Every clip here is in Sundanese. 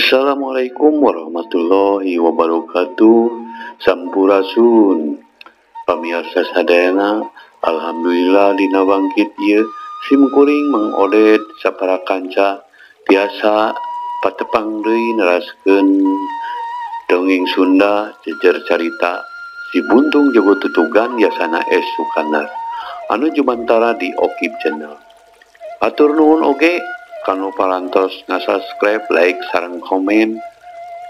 Assalamualaikum warahmatullahi wabarakatuh. Sampurasun pamirsa sadayana, alhamdulillah dina bangkit ieu sim kuring Mang Oded sapara kanca biasa patepang deui neraskeun dongeng Sunda jejer carita Si Buntung Jago Tutugan Yasana S. Sukandar anu jumantara di Okib Channel. Atur nuhun oge kanu parantos ngasubscribe, like, sareng komen.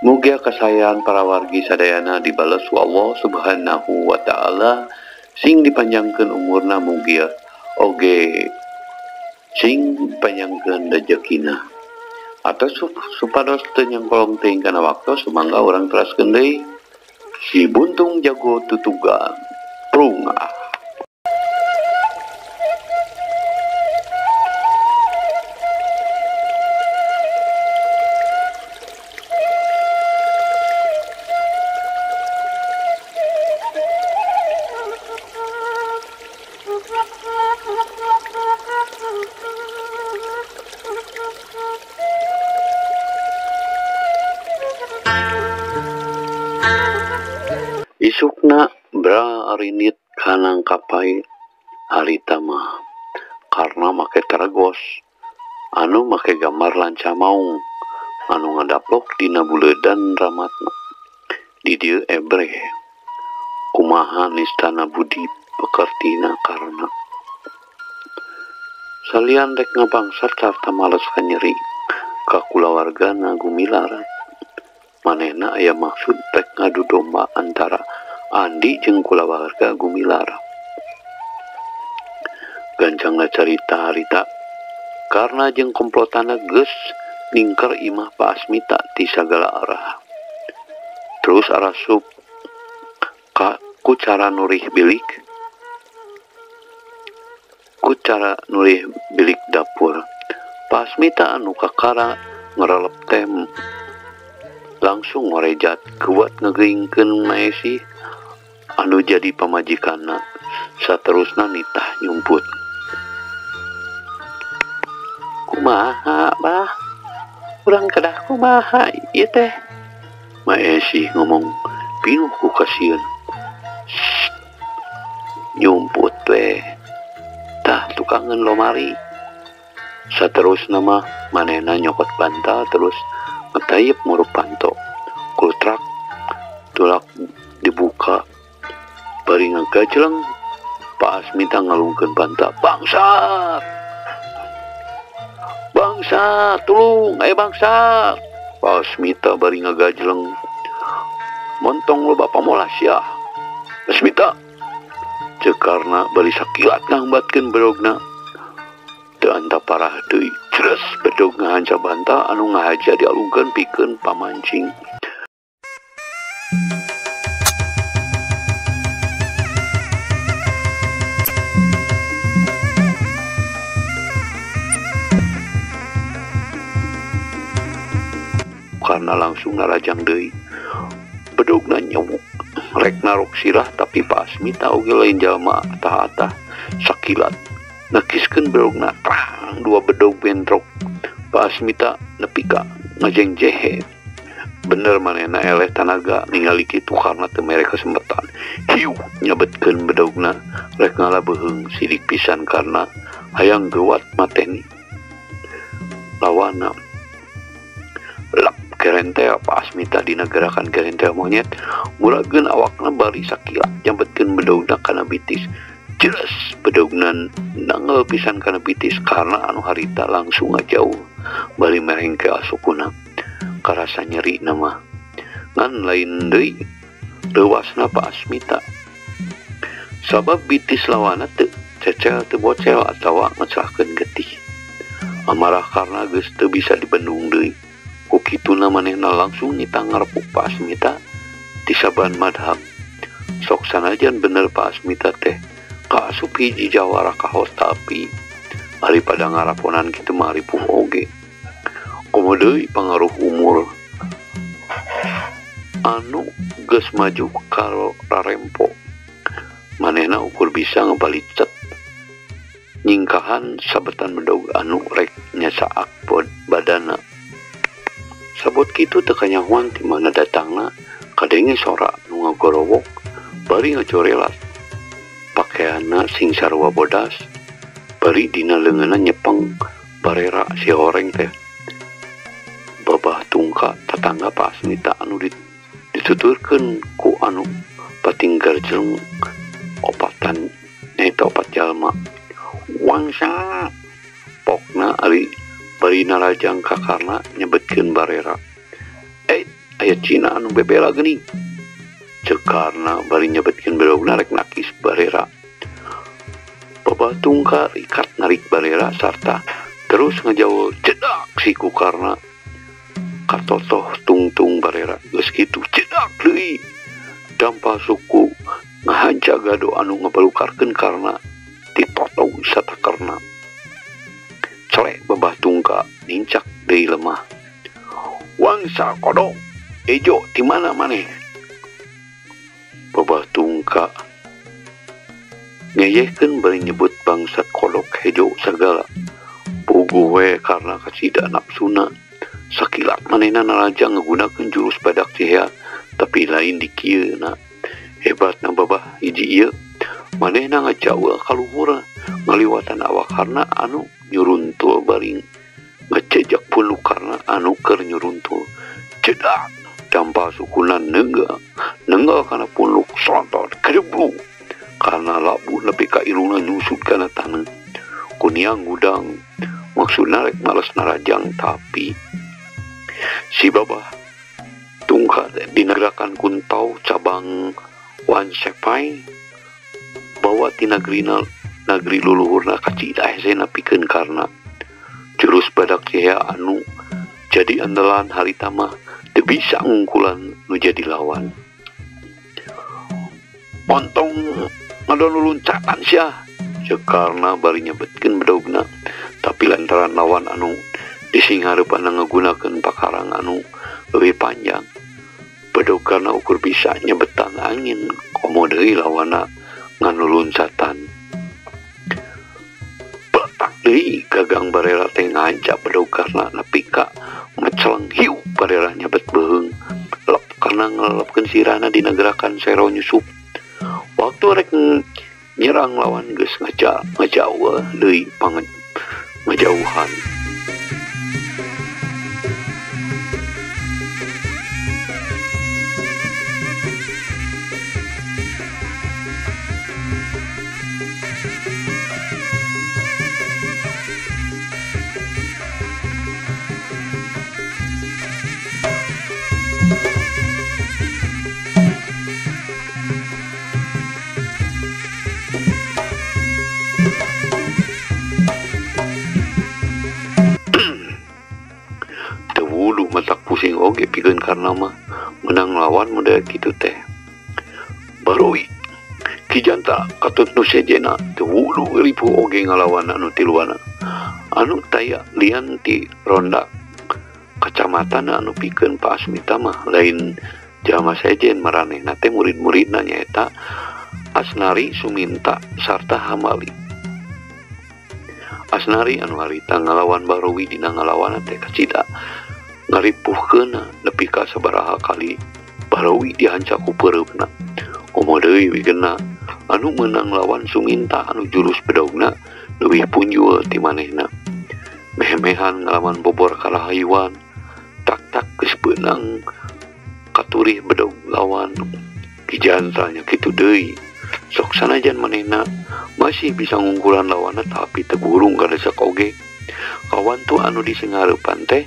Mugia kasayan para wargi sadayana dibales ku Allah Subhanahu wa taala, sing dipanjangkeun umurna mugia oge sing panjangkeun rejekina. Atau supados teu nyangkolong teuing kana waktu, sumangga urang teraskeun deui Si Buntung Jago Tutugan. Prungah. Isukna bra arinit kanang kapai harita mah karena make tergos anu make gambar lanca maung anu ngadaplok dina buledan ramatna di dieu ebreh kumaha nistana budi pekertina karena salian rek ngabangsat sarta males kanyeri ka kulawargana gumilar. Manehna aya maksud rek ngadu domba antara Andi jeung kulawarga Gumilar. Gancangna carita harita karena jeung komplotanna geus ningker imah Pak Asmita ti sagala arah. Terus arasup ka ku cara nurih bilik dapur. Pak Asmita anu kakara ngerelep teh langsung ngorejat kuat ngegeingkeun Maesi anu jadi pamajikanna. Saterusna nitah nyumput. Kumaha bah, urang kedah kumaha ieu teh? Maesi ngomong pinuh ku kasieun. Nyumput we, tah tukangeun lomari. Saterusna mah manehna nyokot bantal terus ngetayep murup panto. Kultrak tulak dibuka bari ngagajleng. Pak Asmita ngalungkeun bantal. Bangsat, bangsat, tulung, ayo bangsat. Pak Asmita bari ngagajleng. Montong lo bapak molas ya Asmita. Cekarna bari sakilat ngangbatkeun bedogna. Teu anta parah deui. Terus bedog ngahanca bantal anu ngahaja dialungkeun pikeun pamancing. Karena langsung narajang deui. Bedogna nyewuk rek narok sirah tapi Pak Asmita oge lain jalma atah-atah sakilat nekiskeun bedogna trang dua bedog bentrok. Pak Asmita nepi ka ngajengjehe. Bener manehna eleh tanaga ningali kitu karena teu mere kesempatan. Hiu nyabetkeun bedogna rek ngalabeheung sidik pisan karena hayang geuwat mateni lawana. Lap kerentea Pak Asmita dina gerakan kerentea monyet murageun awakna bari sakilat nyabetkeun bedogna kana bitis. Jelas bedogna nangel pisan kana bitis karena anu harita langsung ngajauh bari merengke asukuna. Karasa nyeri nama ngan lain deui leuwasna Pak Asmita sabab bitis lawana teu cecel teu bocel atawa ngecelahkeun getih. Amarah karena geus teu bisa dibendung deui. Ku kituna manehna langsung nyita ngarepuk Pak Asmita ti saban madhab. Sok sanajan bener Pak Asmita teh kaasup hiji jawara kahos tapi ari pada ngaraponan kitu mah ripuh oge. Komo deui pangaruh umur anu geus maju ka rarempo. Manehna ukur bisa ngabalicet nyingkahan sabetan bedog anu rek nyasaak badana. Sabot kitu teu kanyahoan ti mana datangna kadenge sora nu ngagorowok bari ngacorelat. Pakeanna sing sarua bodas bari dina leungeunna nyepeng barera si horeng teh. Babah tungka tatangga Pak Asmita anu dituturkeun ku anu patinggal jeung opatan nyaeta opat jalma. Wangsa pokna ari bari narajang ka Karna nyebetkeun barera. Aya Cina anu bebela geuning. Ceuk Karna bari nyebetkeun bedogna rek nakis barera. Babah tungka rikat narik barera sarta terus ngajauh cedak siku Karna. Katotoh tungtung barera geus kitu cedak deui. Dampa suku ngahanca gado anu ngabalukarkeun Karna dipotong satakerna. Celek babah tungka nincak deui lemah. Wangsa kodok ejo di mana maneh? Babah tungka ngeyehkeun bari nyebut bangsat kodok hejo sagala. Puguh we karna kacida napsuna. Sakilat manehna narajang ngagunakeun jurus badak cihea tapi lain di kieu na. Hebatna babah hiji ieu manehna ngajawa ka luhur ngaliwatan awak Karna anu nyuruntul baring ngecejak punduk Karna anu keur nyuruntul. Cedak dampa sukuna nenggel kana punduk sontot kedebu. Karna labuh nepi ka irungna nyusut kana taneuh. Kuniang ngudang maksudna rek males narajang tapi si babah tungka dinagerakan kuntau cabang Wan Sepai bawa ti nagrina nagri luluhurna kacida hese napikeun Karna. Jurus badak cehea anu jadi andalan harita mah teu bisa ngungkulan nu jadi lawan. Ontong ngadon luncatan sia ceuk Karna bari nyebetkeun bedogna tapi lantaran lawan anu disinghareupanna ngagunakeun pakarang anu leuwih panjang. Bedog Karna ukur bisa nyebetan angin komo deui lawanna nganu luncatan. Petak deui gagang barera teh ngahanca bedog Karna nepi ka meceleng hiu barera nyebet beuheung. Lep Karna ngalelepkeun sirahna dina gerakan sero nyusup. Waktu rek nyerang lawan geus ngajauh deui ngajauhan. Matak pusing oge pikeun Karna mah menang lawan model kitu teh. Baroi Ki Janta katut nu sejena teu wudu ripuh oge ngalawan anu tiluana. Anu taya lian ti ronda kacamatan anu pikeun Pak Asmita mah lain jalma sejen maranehna teh murid-muridna nyaeta Asnari, Suminta sarta Hamali. Asnari anu harita ngalawan Barowi dina ngalawan teh kacida ngaripuhkeun nepi ka sabaraha kali Barowi dihanca ku peureupna. Komo deui wigena anu meunang lawan Suminta anu jurus bedogna leuwih punjul ti manehna. Mehemehan ngalaman bobor karahayuan tak-tak geus beunang katurih bedog lawan. Ki Janta nya kitu deui. Sok sanajan manehna masih bisa ngungkulan lawanna tapi teu burung kadesek oge. Kawan tu anu disingareupan teh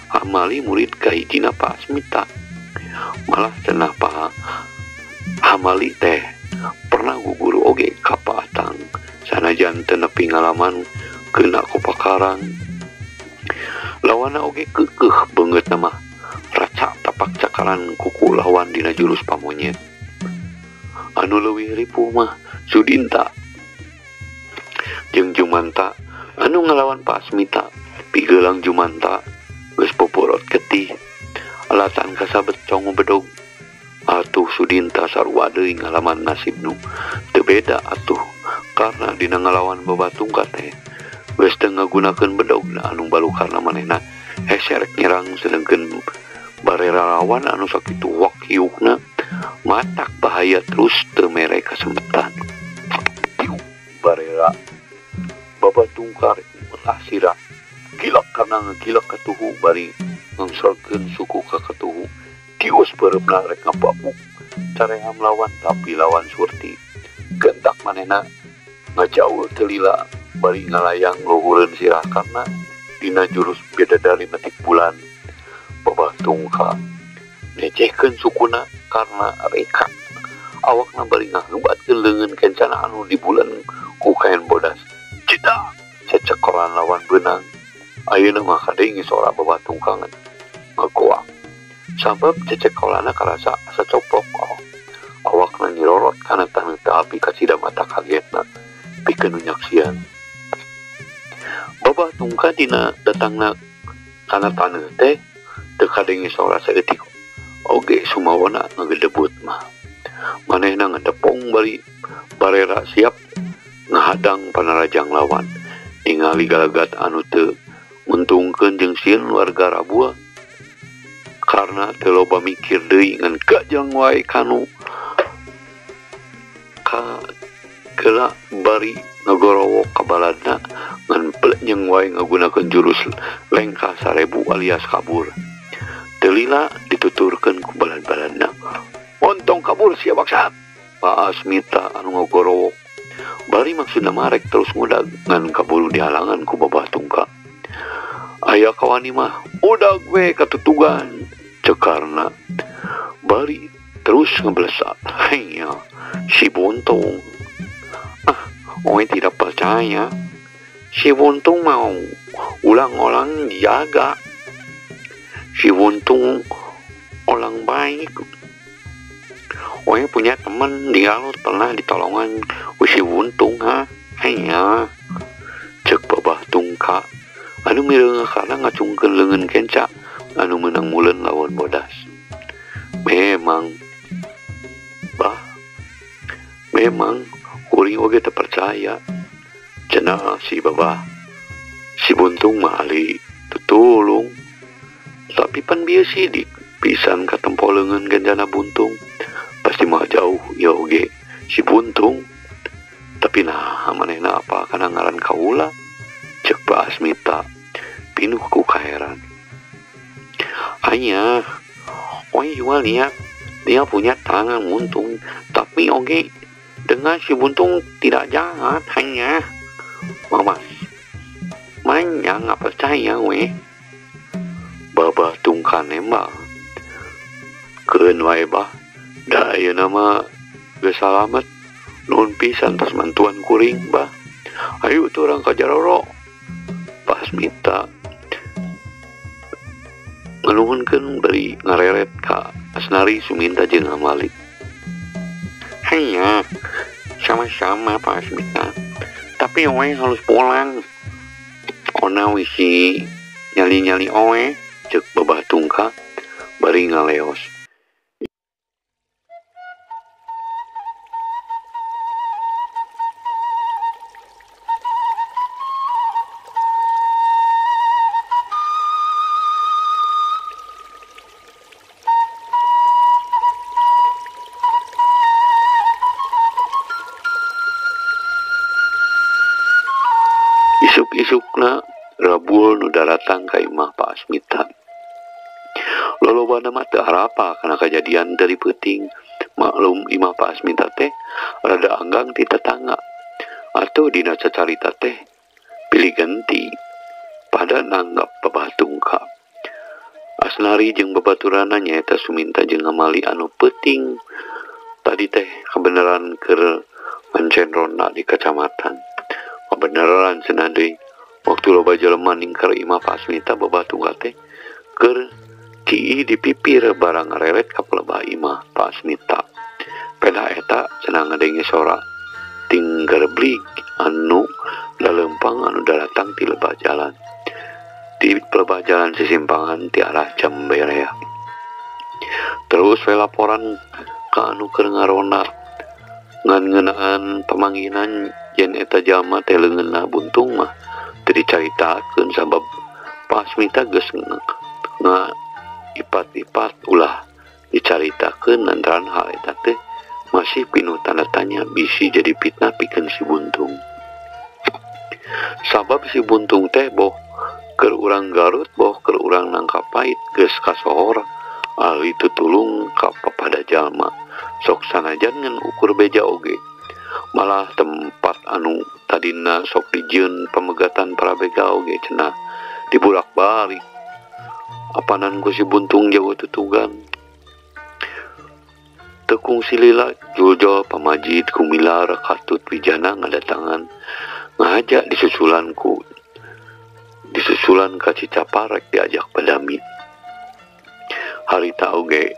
Hamali murid kahijina Pak Asmita. Malah cenah Pak Hamali teh pernah guguru oge ka Pak Atang sanajan teu nepi ngalaman kena ku pakarang. Lawanna oge keukeuh beungeutna mah raca tapak cakaran kuku lawan dina jurus pamonyet. Anu leuwih ripuh mah Sudinta jeung Jumanta anu ngalawan Pak Asmita. Pigelang Jumanta geus poporot getih alatan kasabet congo bedog. Atuh Sudinta sarua deui ngalaman nasib nu teu beda atuh karena dina ngalawan babatungka teh geus teu ngagunakeun bedogna anu balukarna manehna hese rek nyerang sedengkeun Lalawan anu sakitu wakiukna matak bahaya terus teu mere kasempetan. Barera Babah Tungka melah sirah gilak karena ngegilak katuhu bari ngangsorkeun suku ka katuhu kius beureumna rek ngapapuk careham lawan tapi lawan surti gentak manehna ngajauh teu lila bari ngalayang luhureun sirah karena dina jurus bidadari metik bulan. Babah Tungka necehkeun sukuna karena reka awakna bari ngahebatkeun leungeun kencana anu di bulan ku kain bodas. Cita cecekoran lawan beunang. Ayeuna mah kadenge sora Babah Tungka ngagoak. Sabab cecekolana karasa asa coplok. Awakna nyirorot kana taneuh tapi kacida mata kagetna pikeun nu nyaksian. Babah Tungka dina datangna kana taneuh teh teu kadenge sora saeutik oge sumawana ngagedebut mah. Manehna ngedepong bari barera siap ngahadang panarajang lawan. Ningali galagat anu teu nguntungkeun jeung sieun warga Rabua karena teu loba mikir deui ngan gajang wae kanu ka geula bari ngagorowok ka baladna ngan plenyeng wae ngagunakeun jurus lengkah 1000 alias kabur. Teu lila dituturkeun ku balad-baladna. Ontong kabur sia bangsat. Pak Asmita anu ngagorowok bari maksudna marek terus ngudag ngan kaburu dihalangan ku Babah Tungka. Aya kawani mah udag we katutugan cekarna bari terus ngeblesak. Hanya si Buntung. Ah, oe tidak percaya. Si Buntung mau ulang-ulang dijaga. Si Buntung orang baik. Oe punya teman dia lo pernah ditolongan si Buntung ha. Hanya cek Babah Tungka anu mireunga karena ngacungkeun leungeun kenca anu meunang muleun lawan bodas. Memang bah, memang kuring oge teu percaya. Cenah si Babah si Buntung mah ahli tutulung. Tapi pan bieu sidik pisan katempo leungeun genjana Buntung. Pasti mah jauh ya oge si Buntung. Tapi nah manehna apa kana ngaran kaula? Cek Pak Asmita pinuh ku kaheran. Hanya oe juga lihat dia punya tangan buntung, tapi oge dengan si Buntung tidak jahat. Hanya mama manya nggak percaya we. Babah Tungka nembak keun wae bah da ayeuna mah geus salamet. Nuhun pisan tos mantuan kuring bah. Ayo tuh orang ka Jaroro. Pak Asmita nganuhunkeun bari ngareret ka Asnari Suminta jeung Amali. Hanya sama-sama Pak Asmita. Tapi oe harus pulang. Ona wisi nyali-nyali oe cek Babah Tungka bari ngaleos. Isuk-isukna Rabul nu daratang ka imah Pak Asmita. Lolobana mah teu harapa kana kajadian dari peuting. Maklum imah Pak Asmita teh rada anggang ti tetangga. Atuh dina cacarita teh pilih ganti pada nanggap Babah Tungka. Asnari jeung babaturana nyaeta Suminta jeung Amali anu peuting tadi teh kabeneran keur mancen ronda di kecamatan. Kebenaran cenah deui waktu loba jelema ningker imah Pak Asmita Babah Tungka teh keur cii di pipir barang ngareret ka pelebah imah Pak Asmita. Peda eta cenah ngadenge sora tinggerblig anu lalempang anu daratang ti lebah jalan. Di pelebah jalan sisimpangan ti arah Jamberea. Terus we laporan ka anu keur ngaronda ngan ngeunaan pamanggihan yen eta jalma teh leungeunna Buntung mah teu dicaritakeun sabab Pak Asmita geus Ipat-ipat ulah dicaritakeun lantaran hal eta teh masih pinuh tanda tanya bisi jadi fitnah pikeun si Buntung. Sabab si Buntung teh boh keur urang Garut boh keur urang Nangkapait geus kasohor ahli tutulung ka papada jalma sok sanajan ngan ukur beja oge. Malah tempat anu tadina sok dijieun pamegatan para begal oge cenah dibulak-balik. Apanan ku si Buntung jauh tutugan. Tekung silila juljol pamajid Gumilar katut Wijana ngadatangan ngahaja disusulan ka Cicaparek diajak badami. Harita oge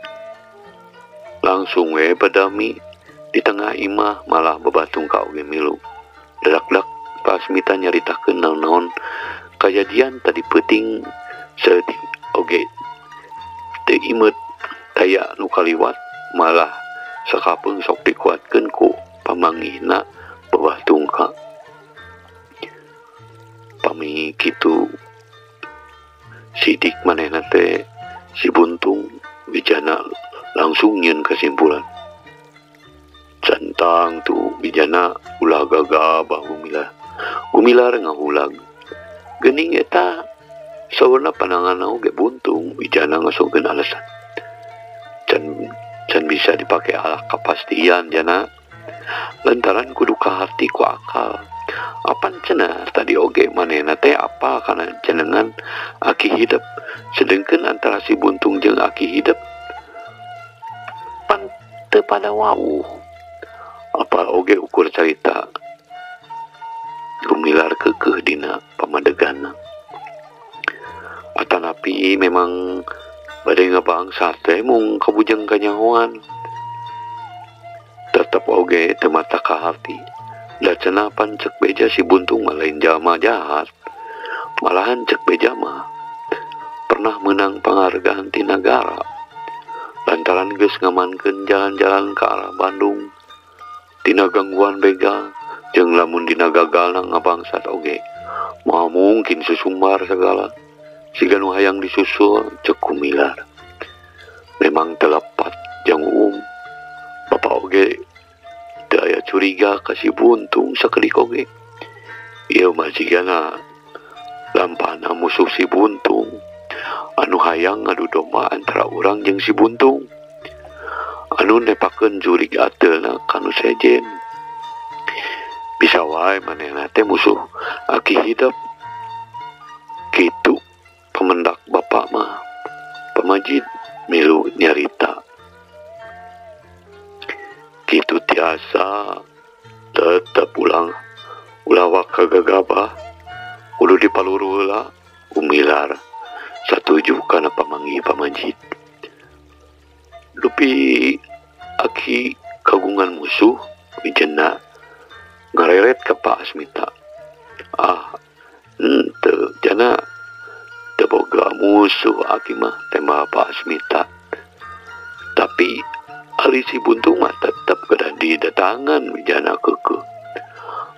langsung we badami di tengah imah malah babatung ka oge milu. Dadak-dak Pasmita nyaritakeun naon-naon kajadian tadi peuting saeutik oge teu imeut taya nu kaliwat malah sakapeung sok dikuatkeun ku pamanggihna babah tungka. Pami kitu sidik manehna teh si Buntung Wijana langsung nyieun kesimpulan. Centang tu Wijana ulah gagabah Gumilar. Gumilar ngahulag. Geuning eta saurna panangan oge Buntung Wijana ngasongkeun alasan. Can bisa dipakai alat kepastian jana lantaran kudu kahati ku akal. Apan cenah tadi oge manehna teh apa kana jenengan aki hidep, sedengkeun antara si Buntung jeung aki hidep pan teu pada wawuh. Apal oge ukur carita Gumilar keukeuh dina pamadegana. Atanapi memang bade ngabangsat teh mung kabujeng kanyahoan. Tetep oge teu mata kahati. Da cenah pan cek beja si Buntung mah lain jalma jahat. Malahan cek beja mah pernah menang penghargaan ti nagara lantaran geus ngamankeun jalan-jalan ka arah Bandung tina gangguan begal jeung lamun dina gagalna ngabangsat oge moal mungkin susumbar segala siga nu hayang disusul cek Gumilar. Memang telepat jang Uum bapak oge teu aya curiga ka si Buntung sakedik oge. Ieu mah sigana lampahna musuh si Buntung anu hayang ngadu domba antara urang jeung si Buntung anu nepakeun jurig ateulna ka nu sejen. Bisa wae manehna teh musuh aki hidep. Kitu pemendak bapak mah. Pamajid milu nyarita. Kitu tiasa tetep ulang ulah waka gagabah kudu dipaluru heula. Gumilar satuju kana pamanggih pamajid. Dupi aki kagungan musuh Wijana ngareret ka Pak Asmita. Ah, henteu jana teu boga musuh aki mah tema Pak Asmita. Tapi ari si Buntung mah tetep kedah didatangan Wijana keukeuh.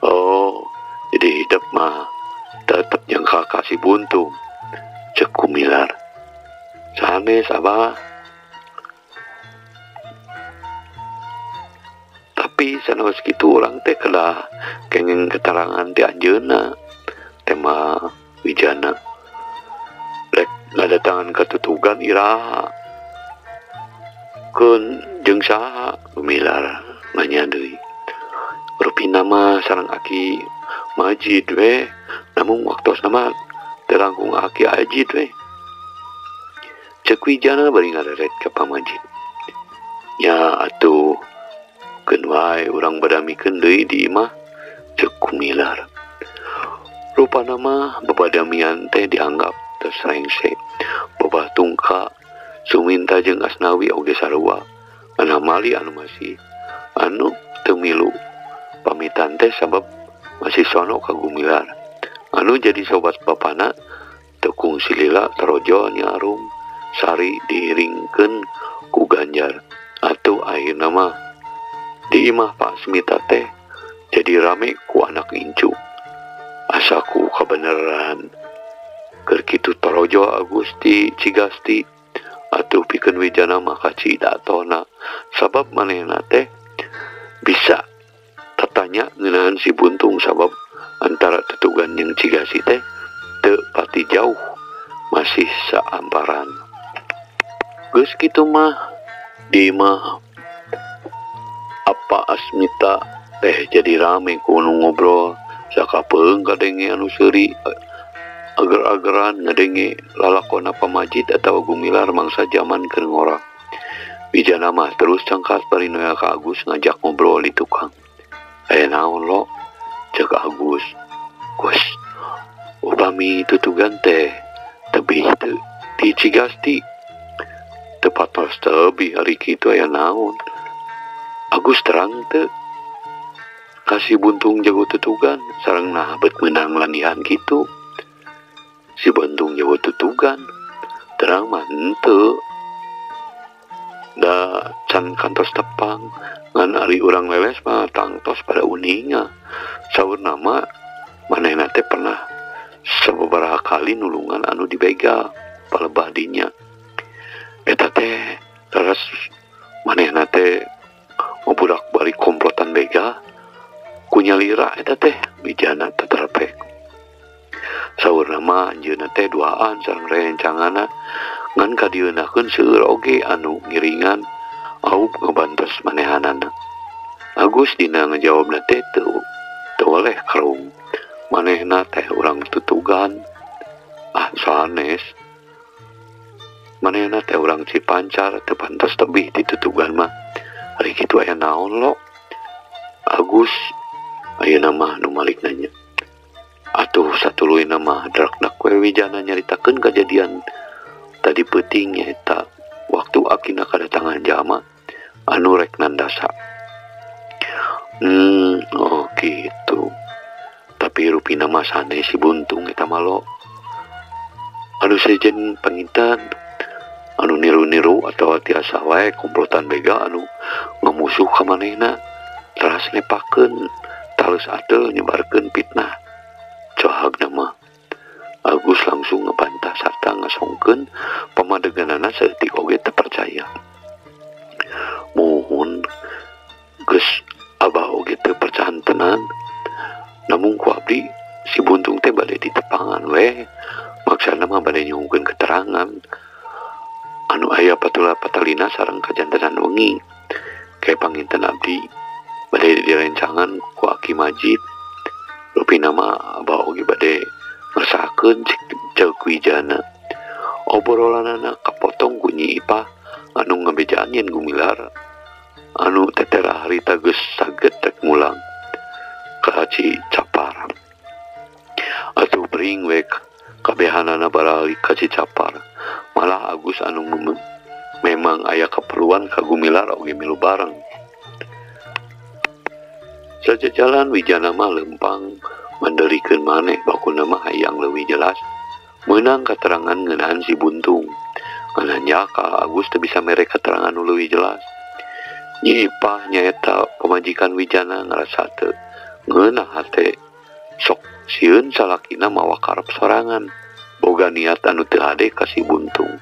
Oh, jadi hidup mah tetep nyangka ka si Buntung cek Gumilar. Sanes abah. Tapi sanaos kitu urang teh kedah kenging keterangan ti anjeunna tema Wijana. Rek ngadatangan katutugan iraha keun jeung saha Gumilar nanya deui. Rupina mah sareng aki Majid we, namun waktosna mah teu langkung aki Ajid we. Cek Wijana bari ngareret ka pamajid. Nya atuh keun wae urang badamikeun deui di imah cek Gumilar. Rupana mah babadamian teh dianggap teu sarengse. Babah tungka Suminta jeung Asnawi oge sarua. Anamali anu masih anu teu milu pamitan teh sabab masih sono ka Gumilar. Anu jadi sobat bapana teu kungsi lila tarojo Nyi Arum Sari diiringkeun ku Ganjar. Atuh akhirna mah di imah Pak Asmita teh jadi rame ku anak incu. Asa ku kabeneran keur kitu tarojo Agusti Cigasti Atuh pikeun Wijana mah kacida atohna sabab manehna teh bisa tatanya ngeunaan si Buntung sabab antara tutugan jeung Cigasi teh teu pati jauh masih saamparan. Geus kitu mah di imah apa Asmita teh jadi rame ku nu ngobrol sakapeung kadenge anu seuri ager-ageran ngadenge lalakona pamajid atawa Gumilar mangsa jaman keur ngora. Wijana mah terus cangkat bari noel ka Agus ngajak ngobrol di tukang. Aya naon lo? Cek Agus. Gus, upami tutugan teh tebih teu ti Cigasti. Teu patos tebih ari kitu aya naon? Agus terang teu kasih Buntung jago tutugan sareng nah bet meunang landihan kitu. Si Buntung jago tutugan terang mah henteu. Da can kantos tepang ngan ari urang leles mah tangtos pada uninga. Saur nama manehna teh pernah sababaraha kali nulungan anu dibegal palebah dinya. Eta teh teras manehna teh ngoburak balik komplotan begal ku nyalira eta teh Wijana teterpek. Saur nama anjeunna teh duaan sareng rencangana ngan kadieunakeun seueur oge anu ngiringan aup ngabantos manehanana. Agus dina ngajawabna teh teu oleh karung manehna teh urang tutugan. Ah sanes manehna teh urang Cipancar teu pantas tebih ti tutugan mah. Ari kitu aya naon lo? Agus ayeuna mah nu malik nanya. Atuh satuluyna mah draknak we Wijana nyaritakeun kajadian tadi peuting nyaeta waktu akina kadatangan jalma anu rek nandasa. Oh gitu. Tapi rupina mah sanes si Buntung eta mah lo. Anu sejen pangintan anu niru-niru atawa tiasa wae komplotan begal anu ngamusuh ka manehna teras nepakeun talus ateul nyebarkeun fitnah. Cohagna mah Agus langsung ngebantah sarta ngasongkeun pamadeganana saeutik oge teu percaya. Muhun geus abah oge teu percantenan namun ku abdi si Buntung teh bade ditepangan we maksana mah bade nyuhunkeun keterangan anu aya patula patalina sareng kajantenan wengi. Kae panginten abdi bade direncangan ku Aki Majid. Rupina mah abah oge bade ngersakeun ceuk Wijana. Obrolanana kapotong ku Nyi Ipah anu ngabejaan yen Gumilar anu tetera harita geus saged rek mulang ka Cicapar. Atuh bring we kabehanana baralik ka Cicapar. Malah Agus anu memang aya keperluan ka Gumilar oge milu bareng. Sajajalan Wijana mah lempang manderikeun maneh bakuna mah hayang leuwih jelas meunang katerangan ngeunaan si Buntung. Ngan ka Agus teu bisa mere keterangan nu leuwih jelas. Nyi Ipah nyaeta pamajikan Wijana ngarasa teu ngeunah hate sok sieun salakina mawa karep sorangan boga niat anu teu hade ka si Buntung.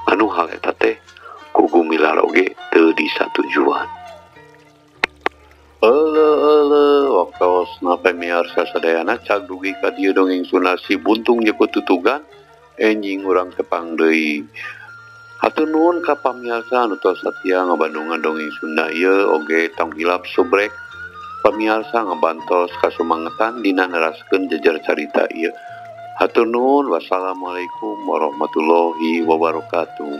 Anu hal eta teh ku Gumilar oge teu disatujuan. Ele waktosna pamiarsa sadayana cag dugi ka dieu dongeng Sunda si Buntung jeung tutugan enjing urang tepang deui. Hatur nuhun ka pamiarsa anu tos satia ngabandungan dongeng Sunda ieu oge tong hilap subrek pamiarsa ngabantos kasumangetan dina neraskeun jejer carita ieu. Hatur nuhun, wassalamualaikum warahmatullahi wabarakatuh.